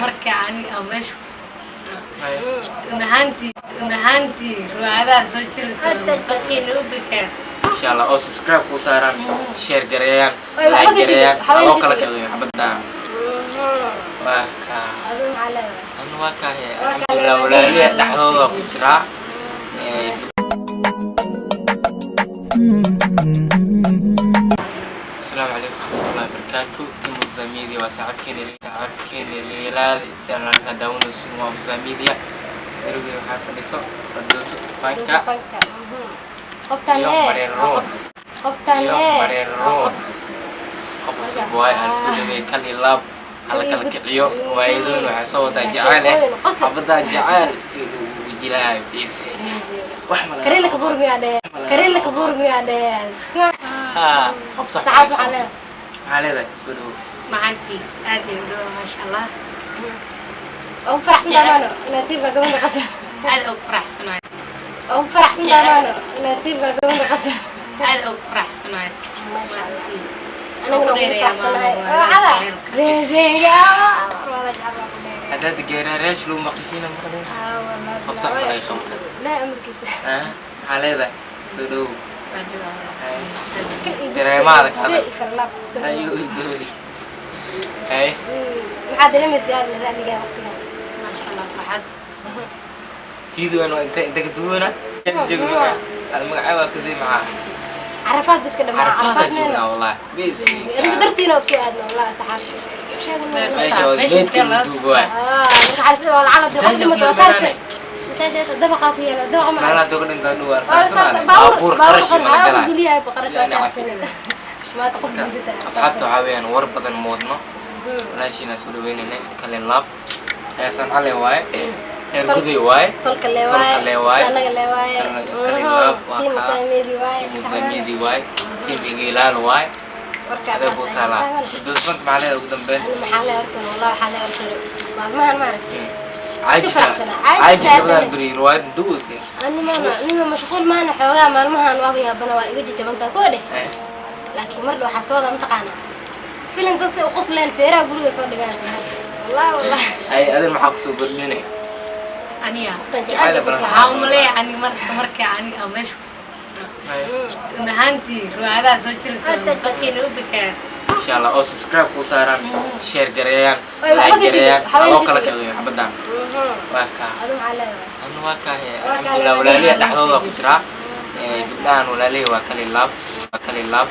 Marka ani aan meesha kusoo, run ahaantii ruwaadaha soo jiri doona dadkiina u bekaan. Insha Allah, oo subscribe ku saaraan, share gareeyaan, Ay, waxba like ka tegin, gareeyaan, waxba loo ka kala tegin. kiciyo xabadaan. Waa kaa. Adigu maxaa leedahay? Anu waa kaa. Waa kaa. Alxamdulilah, walaaliya dhexdooda ku jiraa. Asalaamu calaykum waraxmatullahi wabarakaatu. Team Musa Media, waa saaxiibkeena Liilaali. Channelka daawanayso waa Musa Media. Garowgey waxaa fadhiso Fardooso Fanka. Fanka. Qoftan iyo hee Mareer waa Roon. qof cusub. Qoftan Iyo hee Mareer waa Roon. qof cusub. Qof cusub waaye, aan isku dhaweey kal iyo laab, hala kala kiciyo. Waayadoon waxay soo wadaa jacayl eh. Sheekooyin, qosol. Xabadaa jacayl si ugu jilaayo easy wax ma laga. Kareena Kabuur miyaa dhehe? Kareena Kabuur miyaa dhehe? Ha, qofta. Saacad waxaa leedahay. Maxaa leedahay? Soo dhawow. Macantii aad ay u dhawa, maasha Allah. Waa ku faraxsan tahay inaad tiim baa gabadh noqoto. Aad ugu faraxsanahay. Waa ku faraxsan tahay inaad tiim baa gabadh noqoto. Aad ugu faraxsanahay. Maasha Allah. Macantii. Anaguna Ku ugu dheereeyaa faraxsanahay. maama, Waa cada jacaylka. Beesega wada jecel baa ku dheereeya. Haddaad geeraarayaasha lagu maqashiina maqleen. Ah, wallahi. Qofta wax laga qaban karo. Ilaahay amarkiisa. Ah, maxaa leedahay? Soo dhawow. Waa dhawaa, Kal iyo Dareemaada ka hadal. Fee iyo farlaab soo dhawow. Ayuu dooli hay. Maxaa dareemaysaa aad ra'yigaa waqtigan? Maasha Allah, farxad. Videogan waa inta ka duwana joogno magaca waa kasii maxaa. Carafaad iska dhamaa. Carafaada Carafaad joognaa meelo wallahi bis. Idinka dartiina u soo aadna wallahi, asxaabta. Meesha waa Meesha geedka intee laga lagu duugo waay. Ah, marka xaasid waa lacala qof Masaajidka dhimato ku waa yaal. saarse masaajidka dabaqa ku yaala dabaqa ma Meelaha doga dhintaa dhu waa waa saarsanaa baabuur baabuur baabuur qarash ma la qarash galaa. Geliyahay boqorada waa Ilaahay saarsan maanta qof jiidata. Asxaabta, waxaa weeyaan war badan moodno, walaashiina soo dhaweynayna kale laab heesan cali waaye, reer guday waaye. Tolka lee Tolka waaye. lee waaye. Isku annaga lee waaye. Kale laab waa Team kaa. Musaamedi waaye. Team Musaamidi waaye, team Igilaal waaye. Warkaas adeeg buu taalaa dusbanta. Maxaa leedahay ugu dambeyn? Ani maxaa lee horta, wallahi waxaa lee horta maalmahan maaragtay Caajisa. Faraxsanaa. Caajisa Caajis labadan haddana. beri riwaayad duusay. Ani maana nima mashquul maana xoogaa maalmahan waaba yaabana waa iga jajabantaa koo dheh, laakiin mar dhow waxaa soo wada mataqaanaa filim dad si u qosleen feeraha guriga soo dhigaan, wallahi wallahi. Ay, adin maxaa kusoo kordhinay? Aniga Qoftan Jacayl jecel. badan. Waxaa umaleeya ani marka ani aan meesha kusoo, run ahaantii ruwaadaha soo jiri doona dadkiina u bekaan. Insha Allah, oo subscribe ku saaraan, share gareeyaan, Ay, waxba like ka tegin, gareeyaan, waxba loo ka kala tegin. kiciyo xabadaan. Waa kaa. Adu maxaa leedahay? Anu waa kaa. Waa kaa. Alxamdulilah, walaaliya dhexdooda ku jiraa. Gabdhahan walaalihi waa kali laab, waa kali laab,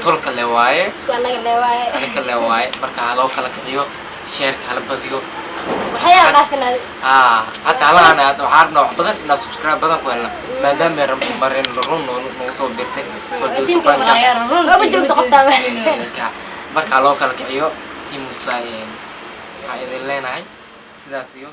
tolka le waaye. Isku annaga lee waaye. Aniga le waaye. Marka ha loo kala kiciyo, shareka hala badiyo. Waxyaala dhaafinaa. Ah, hatta halahan waxaan rabnaa wax badan inaad subscribe badan ku helna, maadaama marin run nagu soo birtay Fardowso Tiimka Fanka. Maba joogto qoftaa. Marka loo kala kiciyo team Musa, waxaan idin leenahay sidaas iyo